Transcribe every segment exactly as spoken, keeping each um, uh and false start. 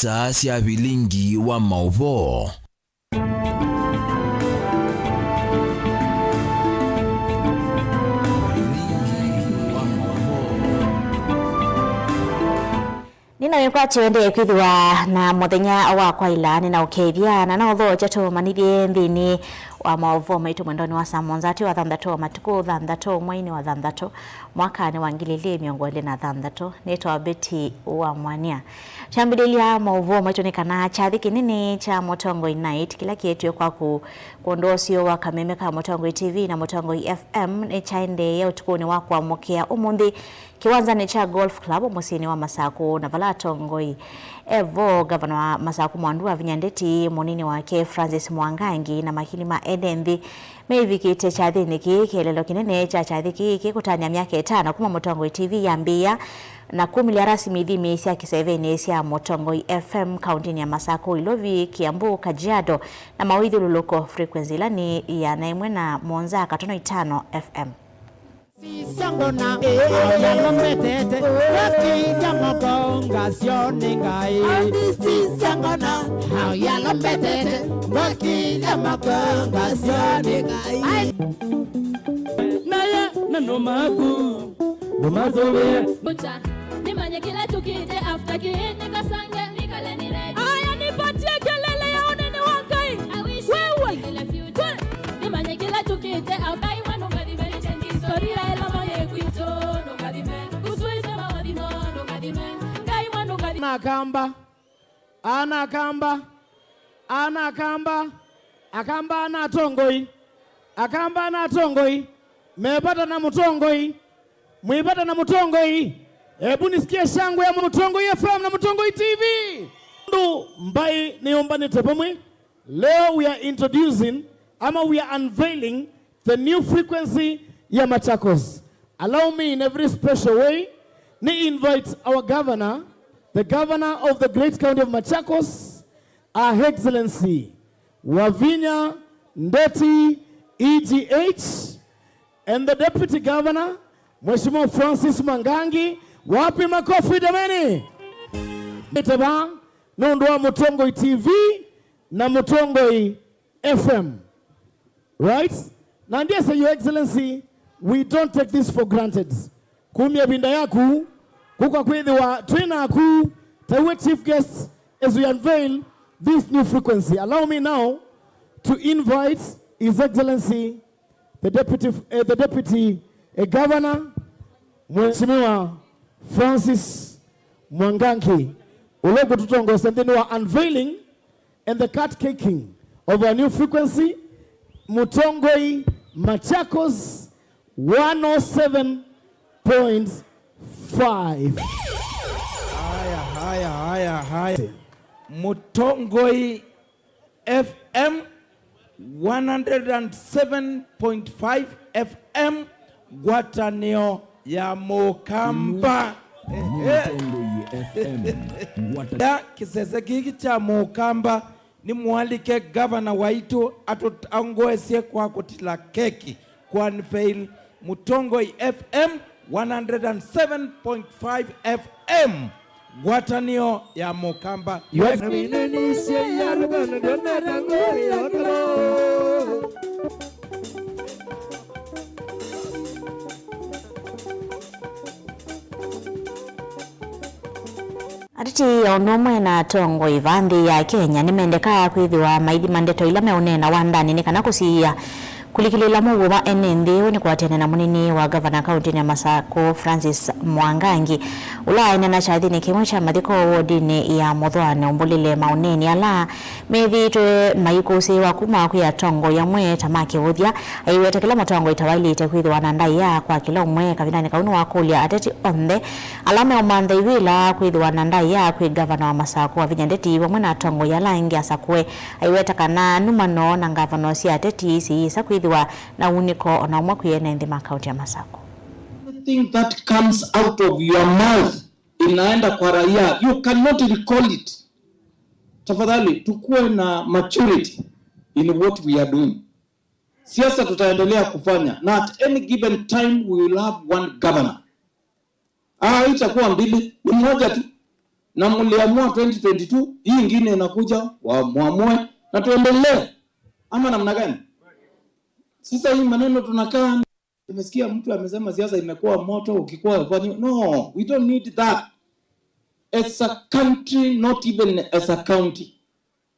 Star sya vilingi wa maũvoo. Nĩna wĩkwatyo ndee kwĩthĩwa na mũthenya wa kwaĩla nĩna ũkethya na na ũthokya tũmanyĩthye nthĩnĩ wa maũvoo maitũ mwendonĩ wa saa mũonza wa thanthatũ wa matukũ thanthatũ mweinĩ wa thanthatũ mwakanĩ wa ngili ilĩ mĩongo ĩlĩ na thanthatũ. Nĩtawa Betty wa Mwania. Kyambĩlĩlya maũvoo maitũ nĩ kana kyathĩ kĩnene kya Mũtongoi Night kĩla kĩetwe kwaku kwondũ ũseo wa kameme ka Mũtongoi T V na Mũtongoi F M nĩkyaendee ũtukũnĩ wa kũamũkĩa ũmũnthĩ kĩwanzanĩ kya Golf Club mũsyĩnĩ wa Masakũ, na vala atongoi evo, ngavana wa Masakũ Mwandu Wavinya Ndeti, mũnini wake Francis Mwangangi na makili ma ene nthĩ meivikĩte kyathĩnĩ kĩĩ. Kĩeleelo kĩnene kya kyathĩ kĩĩ kĩkũtany'a myaka ĩtano kuma Mũtongoi T V yambĩĩa na kumĩlya rasmi ithimi sya kĩsevenĩ sya Mũtongoi F M kaũntĩnĩ ya Masakũ, Ilovi, Kiambu, Kajiado na mawĩthyũlũlũko, frequency ĩla nĩ ĩana ĩmwe na mũonza katono itano F M. Sisangona, eh, yalombetete, wakija makonga sioni ngai. Sisangona, ah, yalombetete, wakija makonga sioni ngai. Ai. Naye nano maku, nũmasũvĩe. Bucha, nimanye kĩla tukite after kĩĩ, nikasange, nikale nile. Aya, nipatie kelele ya ũnene wa Ngai. I wish wewe. Kile future. Nimanye kĩla tukite after. Ngai wanu ngathime, nitenge historia ĩla maye kwitũ. Nũngathime, kusuĩsya maũthimo, nũngathime. Ngai wanu ngathime. Na Akamba. Ana Akamba, ana Akamba, Akamba ana atongoi, Akamba ana atongoi, me vata na mũtongoi, mwĩ vata na mũtongoi. Ebu nisikie shangwe ya Mũtongoi F M na Mũtongoi T V. Ndu mbai nĩyũmbanĩte vamwe. Leo we are introducing, ama we are unveiling the new frequency ya Machakos. Allow me in every special way ni invite our governor, the governor of the great county of Machakos, Her Excellency Wavinya Ndeti E G H, and the deputy governor, Mheshimiwa Francis Mwangangi. Wapi makofi jameni? Nĩte vaa nũndũ wa Mũtongoi T V na Mũtongoi F M. Right? Na ndiasya, Your Excellency, we don't take this for granted. Kumya ĩvinda yaku, kũka kwĩthĩwa twĩ naku, taiwe chief guest, as we unveil this new frequency. Allow me now to invite His Excellency, the Deputy, eh, the Deputy, eh, Governor, Mheshimiwa Francis Mwangangi, ũla ũkũtũtongoesya nthĩnĩ wa unveiling and the cut kicking of a new frequency, Mũtongoi Machakos one oh seven point five. Haya, haya, haya, haya. Mũtongoi F M one hundred and seven point five F M, ngwatanĩo ya Mũkamba. Ehe. Mũtongoi F M, ngwata- Ya kĩsese kĩkĩ kya Mũkamba, nĩ mwalike gavana waitũ atũtongoesye kwa kũtila keki, kwa unveil Mũtongoi F M one hundred and seven point five F M, ngwatanĩo ya Mũkamba. Your Ex- Ateti o ũndũ ũmwe na atongoi va nthĩ ya Kenya nĩmendekaa kwĩthĩwa maithima ndeto ila meũneena wandanĩ nĩ kana kũsiĩĩa kũlikĩlĩĩla mũuo wa ene nthĩ. Ũũ nĩ kũatĩanĩa na mũnini wa ngavana kaũntĩnĩ ya Masakũ, Francis Mwangangi, ũla aenena kyathĩnĩ kĩmwe kya mathiko wodinĩ ya Mũthũa Nĩũmbũlĩle maũneeni ala methĩĩtwe maikũsĩĩwa kuma kwĩ atongoi amwe ta ma kĩvũthya. Aiweta kĩla mũtongoi ta waĩlĩte kwĩthĩwa na ndaĩa kwa kĩla ũmwe. Kavindanĩ kau nĩwakũlya ateti onthe ala meũmantha ivĩla kwĩthĩwa na ndaĩa kwĩ ngavana wa Masakũ, Wavinya Ndeti, vamwe na atongoi ala angĩ asakũe. Aiweta kana numano na ngavano sya ateti siyĩsa kwĩthĩwa na uunĩko o na ũmwe kwĩ ene nthĩ ma kaũntĩ ya Masakũ. Anything that comes out of your mouth inaenda kwa raia. You cannot recall it. Tafadhali, tukuwe na maturity in what we are doing. Siasa tutaendelea kufanya, na at any given time we will have one governor. Ah, itakuwa mbili, ni mmoja tu. Na mliamua twenty twenty-two, hii ingine inakuja, wa-, muamue, na tuendelee. Ama namna gani? Sasa hii maneno tunakaa, nimesikia mtu amesema siasa imekuwa moto, ukikuwa ufanye. No, we don't need that. As a country, not even as a county.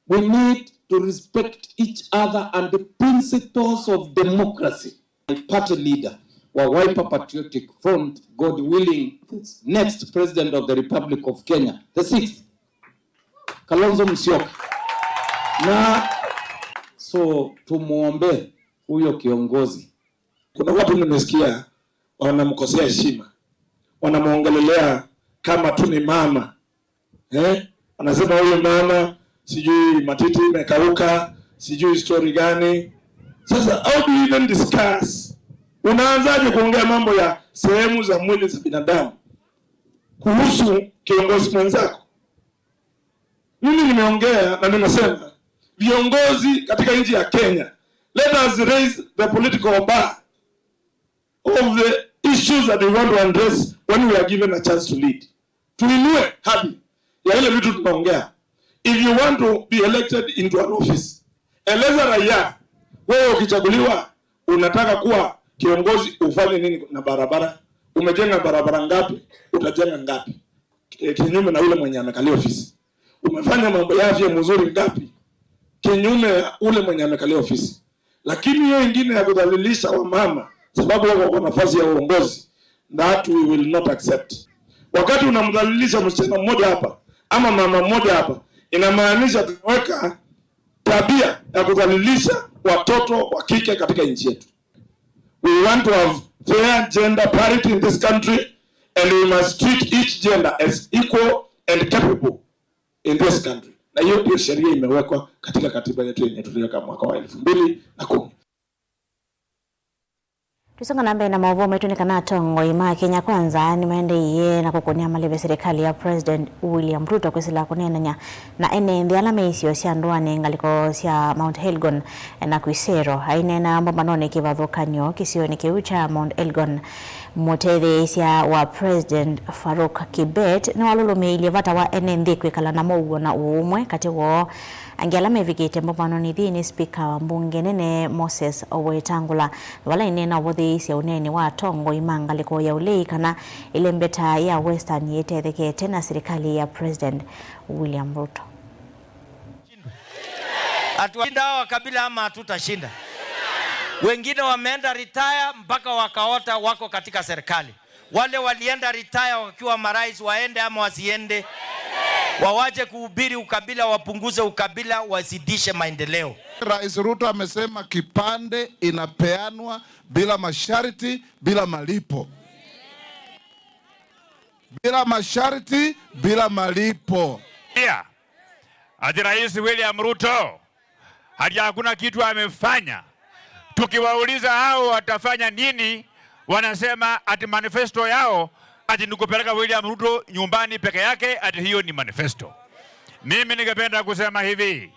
We need to respect each other and the principles of democracy. My party leader wa Wiper Patriotic Front, God willing, next president of the Republic of Kenya, the sixth, Kalonzo Musyoka. Na so tumuombe huyo kiongozi. Kuna watu nimesikia wanamkosea heshima, wanamwongelelea kama tu ni mama. Eh? Anasema huyu mama sijui matiti imekauka, sijui story gani. Sasa, how do you even discuss? Unaanzaje kuongea mambo ya sehemu za mwili za binadamu kuhusu kiongozi mwenzako? Mimi nimeongea na nimesema, viongozi katika nchi ya Kenya, let us raise the political bar of the issues that we want to address when we are given a chance to lead. Tuinue hadhi ya ile vitu tunaongea. If you want to be elected into an office, eleza raia, wewe ukichaguliwa, unataka kuwa kiongozi, ufanye nini na barabara? Umejenga barabara ngapi? Utajenga ngapi? Eh, kinyume na ule mwenye amekalia ofisi. Umefanya mambo ya afya mzuri ngapi? Kinyume ya ule mwenye amekalia ofisi. Lakini hiyo ingine ya kudhalilisha wamama sababu wako kwa nafasi ya uongozi, that we will not accept. Wakati unamdhalilisha msichana mmoja hapa ama mama mmoja hapa, inamaanisha tunaweka tabia ya kudhalilisha watoto wa kike katika nchi yetu. We want to have fair gender parity in this country, and we must treat each gender as equal and capable in this country. Na hiyo ndio sheria imewekwa katika katiba yetu yenye tuliweka mwaka wa elfu mbili na kumi. Tũisonga na mbee na maũvoo maitũ nĩ kana atongoi ma Kenya Kwanza nĩmaendeeie na kũkũnĩa malĩve silikalĩ ya President William Ruto kwĩsĩla kũneenany'a na ene nthĩ ala me isio sya ndũanĩ ngalĩko sya Mount Elgon na Kuisero. Aineena mbombanonĩ kĩvathũkany'o kĩsionĩ kĩu kya Mount Elgon, mũtetheesya wa President Faruk Kibet nĩwalũlũmĩĩilye vata wa ene nthĩ kwĩkala na mũuo na ũũmwe katĩ woo. Angĩ ala mevikĩte mbombanonĩ ĩthi nĩ spika wa mbunge nene Moses Wetangula, vala aineena ũvũthĩĩsye ũneeni wa atongoi ma ngalĩko ya ũlei kana ĩlembeta ya Western yĩtethekete na silikalĩ ya President William Ruto. Ati washinda hawa kabila ama hatutashinda? Wengine wameenda retire mpaka wakaota wako katika serikali. Wale walienda retire wakiwa marais waende ama wasiende? Wawache kuhubiri ukabila, wapunguze ukabila, wazidishe maendeleo. Rais Ruto amesema kipande inapeanwa bila masharti, bila malipo. Bila masharti, bila malipo. Pia, ati Rais William Ruto ati hakuna kitu amefanya. Tukiwauliza hao watafanya nini, wanasema ati manifesto yao ati ni kupeleka William Ruto nyumbani peke yake, ati hiyo ni manifesto. Mimi ningependa kusema hivi,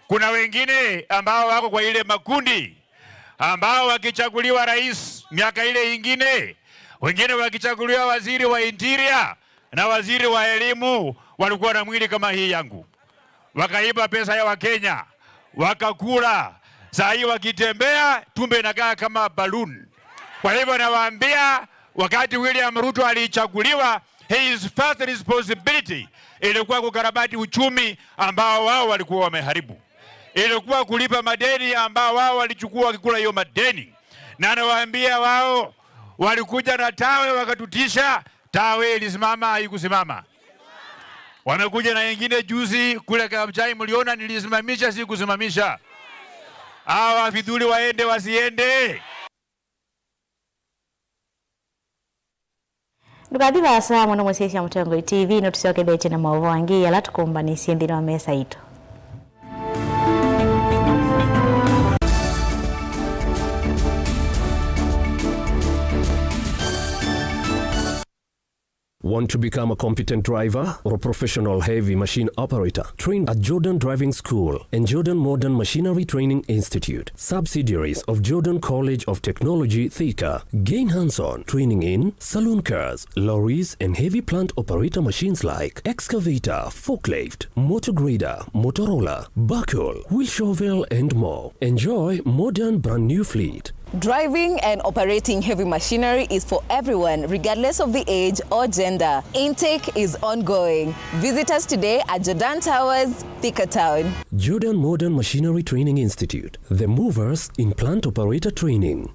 kuna wengine ambao wako kwa ile makundi ambao wakichaguliwa rais miaka ile ingine, wengine wakichaguliwa waziri wa interior na waziri wa elimu, walikuwa na mwili kama hii yangu, wakaiba pesa ya Wakenya, wakakula. Saa hii wakitembea, tumbo inakaa kama balloon. Kwa hivyo nawaambia, wakati William Ruto alichaguliwa, his first responsibility ilikuwa kukarabati uchumi ambao wao walikuwa wameharibu. Ilikuwa kulipa madeni ambao wao walichukua wakikula hiyo madeni. Na nawaambia wao, walikuja na tawe wakatutisha, tawe ilisimama, haikusimama. Wamekuja na ingine juzi kule Kabuchai, mliona nilisimamisha, sikusimamisha. Hawa wafidhuli waende, wasiende? Ndũkathi vaasa mũno, mũsyaĩĩsya Mũtongoi T V, nĩtũsyokethetye na maũvoo angĩ ala tũkũmbanĩsye nthĩnĩ wa mesa itũ. Want to become a competent driver or a professional heavy machine operator? Train at Jordan Driving School and Jordan Modern Machinery Training Institute, subsidiaries of Jordan College of Technology, Thika. Gain hands-on training in saloon cars, lorries, and heavy plant operator machines like excavator, forklift, motor grader, motor roller, backhoe, wheel shovel, and more. Enjoy modern brand new fleet. Driving and operating heavy machinery is for everyone, regardless of the age or gender. Intake is ongoing. Visit us today at Jordan Towers, Thika Town. Jordan Modern Machinery Training Institute, the movers in plant operator training.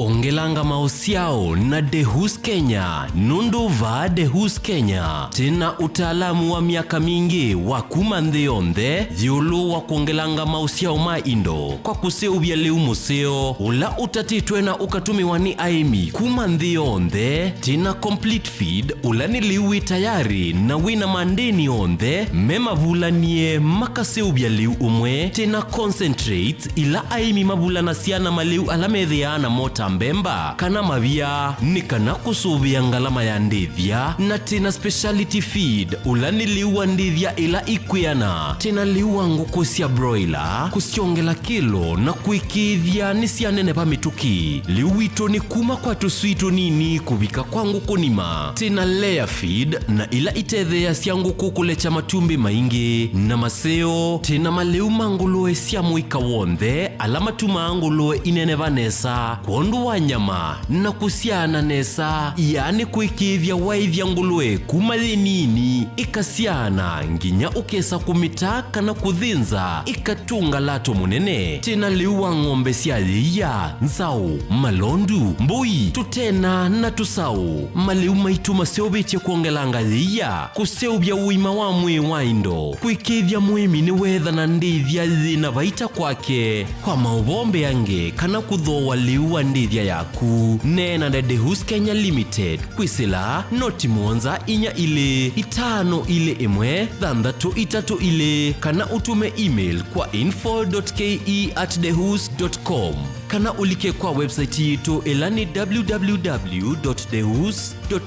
Ongelanga maũsyao na Dehus Kenya, nũndũ vaa Dehus Kenya, twĩna ũtaalamu wa myaka mingĩ wa kuma nthĩ yonthe ĩũlũ wa kwongelanga maũsyao ma indo kwa kũseũvya lĩu mũseo ũla ũtatĩtwe na ũkatũmĩwa nĩ aĩmi kuma nthĩ yonthe. Twĩna complete feed, ũla nĩ lĩu wĩ tayarĩ na wĩna mandĩni onthe me mavulanie makaseũvya lĩu ũmwe. Twĩna concentrate ila aĩmi mavulanasya na malĩu ala methĩaa namo ta mbemba kana mavia, nĩ kana kũsũvĩa ngalama ya ndĩthya. Na twĩna speciality feed, ũla nĩ lĩu wa ndĩthya ila ikwĩana. Twĩna lĩu wa ngũkũ sya broiler, kũsyongela kĩlo na kũĩkĩĩthya nĩsyaneneva mĩtũkĩ. Lĩu witũ nĩ kuma kwa tũswii tũnini kũvika kwa ngũkũ nima. Twĩna layer feed na ila itetheeasya ngũkũ kũlekya matumbĩ maingĩ na maseo. Twĩna malĩu ma ngũlũe sya mũika w'onthe ala matumaa ngũlũe ineneva nesa kwondũ wa nyama na kũsyaana nesa, yaani kũĩkĩĩthya waĩthya ngũlũe kuma yĩ nini ĩkasyaana nginya ũkesa kũmĩta kana kũthĩnza ĩkatũnga lato mũnene. Twĩna lĩu wa ng'ombe sya yĩia, nzaũ, malondu, mbũi, tũtena na tũsaũ. Malĩu maitũ maseũvĩtye kwongelanga yĩia, kũseũvya ũima wa mwĩĩ wa indo, kũĩkĩĩthya mũĩmi nĩweethana ndĩthya yĩna vaita kwake kwa maũvoo mbeange kana kũthooa lĩu wa ndĩthya yaku. Neena na Dehus Kenya Limited kwĩsĩla noti mũonza inya ilĩ itano ilĩ ĩmwe thanthatũ itatũ ilĩ kana ũtũme email kwa info dot K E at dehus dot com. Kana ũlike kwa website yitũ ĩla nĩ www dot dehus dot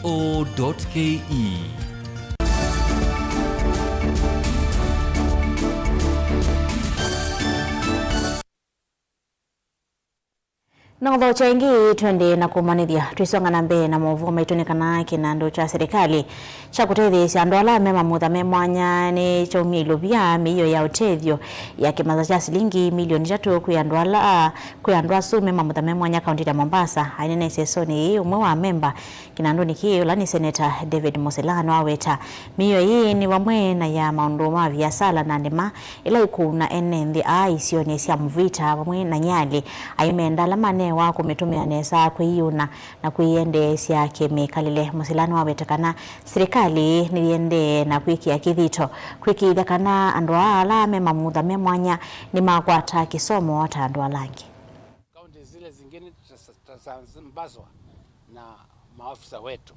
co dot ke. Na kũthokya ĩngĩ, twende na kũmanyĩthya. Twĩsonga na mbee na maũvoo maitũ, nĩ kana kĩnandũ kya silikalĩ kya kũtetheesya andũ ala me mamutha me mwanya nĩ kyaumie ilovia mĩio ya ũtethyo ya kĩmasa kya silingi milioni itatũ kwĩ andũ ala, kwĩ andũ asu me mamutha me mwanya kaũntĩnĩ ya Mombasa. Aineena ĩsesonĩ yĩĩ, ũmwe wa amemba kĩnandũnĩ kĩĩ, ũla nĩ Seneta David Musila, nĩwaweta mĩio ĩĩ nĩ vamwe na ya maũndũ ma viasala na ndĩma ĩla ĩkũuna ene nthĩ aa isionĩ sya Mvita vamwe na Nyali, aimenda ala manewa kũmĩtũmĩa nesa kwĩyĩũna na kwĩyendeesya kĩmĩkalĩle. Musila nĩwaweta kana silikalĩ nĩyĩendee na kwĩkĩa kĩthito kwĩkĩĩthya kana andũ aa ala me mamutha me mwanya nĩmakwata kĩsomo ta andũ ala angĩ. Kaunti zile zingine tutasambazwa na maafisa wetu.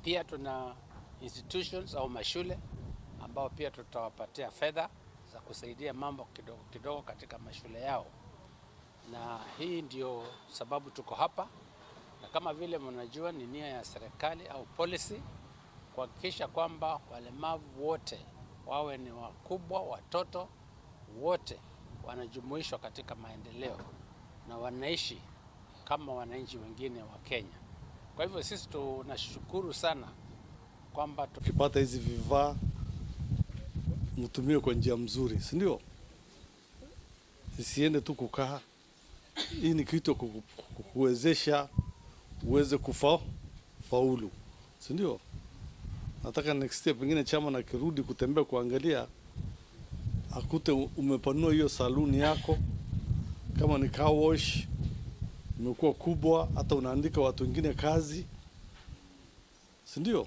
Pia tuna institutions au mashule ambao pia tutawapatia fedha za kusaidia mambo kidogo kidogo katika mashule yao. Na hii ndio sababu tuko hapa. Na kama vile mnajua, ni nia ya serikali au policy kuhakikisha kwamba walemavu wote, wawe ni wakubwa, watoto, wote wanajumuishwa katika maendeleo na wanaishi kama wananchi wengine wa Kenya. Kwa hivyo sisi tunashukuru sana kwamba tu- Ukipata hizi vifaa, mtumie kwa njia mzuri, si ndio? Isiende tu kukaa. Hii ni kitu ya kuku-, kukuwezesha uweze kufa-, faulu, si ndio? Nataka next year pengine chairman akirudi kutembea kuangalia, akute u-, umepanua hiyo saloon yako, kama ni car wash, imekuwa kubwa, hata unaandika watu wengine kazi, si ndio?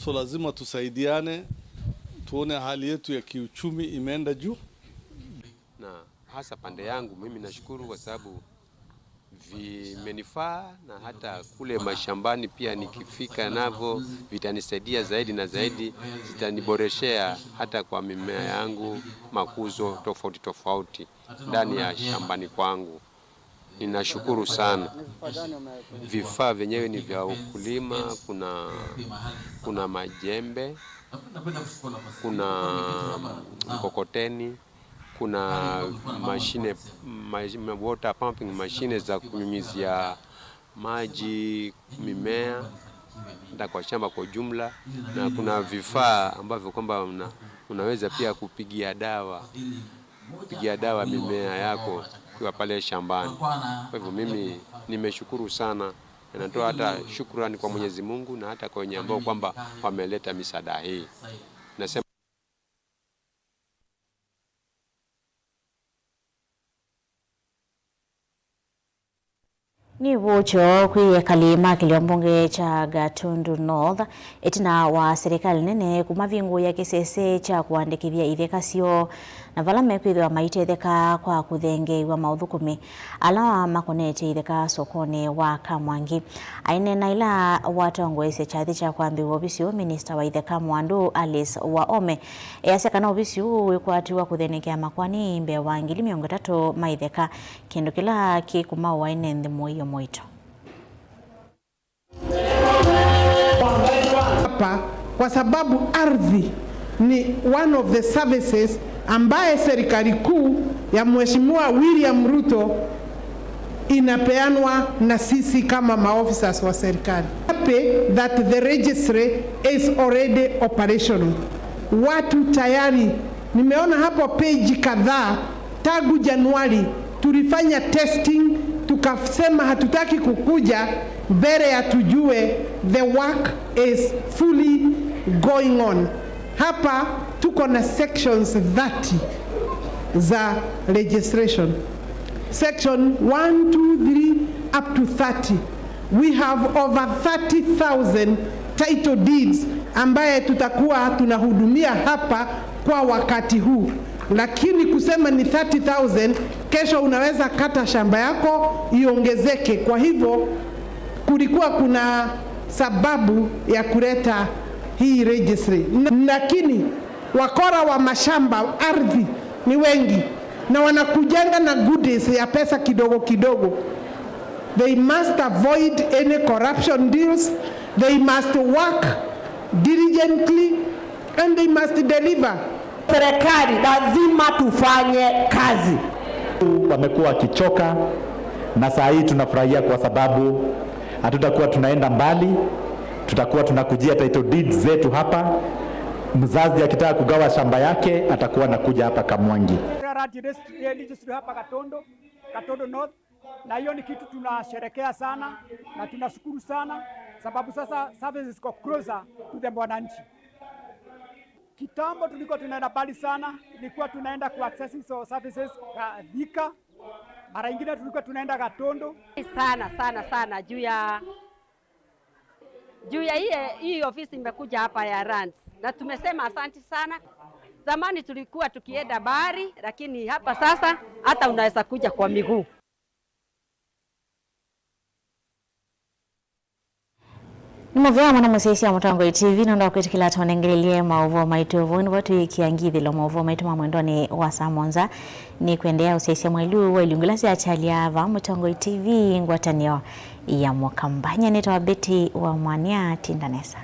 So lazima tusaidiane, tuone hali yetu ya kiuchumi imeenda juu. Na hasa pande yangu, mimi nashukuru kwa sababu vimenifaa, na hata kule mashambani pia nikifika navyo vitanisaidia zaidi na zaidi, zitaniboreshea hata kwa mimea yangu, makuzo tofauti tofauti ndani ya shambani kwangu. Ninashukuru sana. Vifaa vyenyewe ni vya ukulima, kuna, kuna majembe, kuna mkokoteni, kuna mashine, ma-, water pumping, mashine za kunyunyizia maji mimea, hata kwa shamba kwa ujumla, na kuna vifaa ambavyo kwamba una-, unaweza pia kupigia dawa, kupigia dawa mimea yako ukiwa pale shambani. Kwa hivyo mimi nimeshukuru sana, na natoa hata shukrani kwa Mwenyezi Mungu na hata kwa wenye ambao kwamba wameleta misaada hii. Nasema Nĩ vũũkyo kwĩ ekali ma kĩlio mbunge kya Gatundu North, ĩtina wa serikali nene kũmavingũĩa kĩsese kya kũandĩkĩthya itheka syoo, na vala mekwĩthĩwa maitetheka kwa kũthengeew'a maũthũkũmi ala makonetye itheka sokonĩ wa Kamwangi. Aineena ĩla watongoesye kyathĩ kya kwambĩĩw'a ovisi ũũ, minista wa itheka Mwandu Alice Waome easya kana ovisi ũũ wĩkwatiw'a kũthenekea makoani mbee wa ngili mĩongo ĩtatũ ma itheka, kĩndũ kĩla kĩkũmaũa ene nthĩ mũio mũito. Hapa kwa sababu ardhi ni one of the services ambaye serikali kuu ya Mheshimiwa William Ruto inapeanwa na sisi kama maofficers wa serikali. Happy that the registry is already operational. Watu tayari, nimeona hapo page kadhaa, tangu Januari tulifanya testing, tukasema hatutaki kukuja mbele ya tujue the work is fully going on. Hapa tuko na sections thirty za registration. Section one, two, three up to thirty. We have over thirty thousand title deeds ambaye tutakuwa tunahudumia hapa kwa wakati huu. Lakini kusema ni thirty thousand, kesho unaweza kata shamba yako iongezeke. Kwa hivyo kulikuwa kuna sababu ya kuleta hii registry. Lakini wakora wa mashamba, ardhi ni wengi, na wanakujanga na goodies ya pesa kidogo kidogo. They must avoid any corruption deals. They must work diligently and they must deliver. Serikali lazima tufanye kazi. Wamekuwa wakichoka, na saa hii tunafurahia kwa sababu hatutakuwa tunaenda mbali, tutakuwa tunakujia title deeds zetu hapa. Mzazi akitaka kugawa shamba yake, atakuwa anakuja hapa Kamwangi. Registry hapa Gatundu, Gatundu North. Na hiyo ni kitu tunasherekea sana na tunashukuru sana, sababu sasa services ziko closer to the mwananchi. Kitambo tulikuwa tunaenda mbali sana, ilikuwa tunaenda ku access hizo services ka Thika, mara ingine tulikuwa tunaenda Gatundu. Sana, sana, sana, juu ya, juu ya hii, hii ofisi imekuja hapa ya lands. Na tumesema asanti sana. Zamani tulikuwa tukienda mbali, lakini hapa sasa hata unaweza kuja kwa miguu. Nĩ mũvea mũno mũsyaĩĩsya wa Mũtongoi T V nũndũ wa kwĩtĩkĩla tũnengelelye maũvoo maitũ. Vau nĩvo twĩĩkĩa ngithĩlo maũvoo maitũ ma mwendonĩ wa saa mũonza. Nĩ kwendeea ũsyaĩĩsya mwelu wa ilungu ila syakyalya vaa Mũtongoi T V ngwatanĩo ya Mũkamba. Nyie nĩtawa Betty wa Mwania, tinda nesa.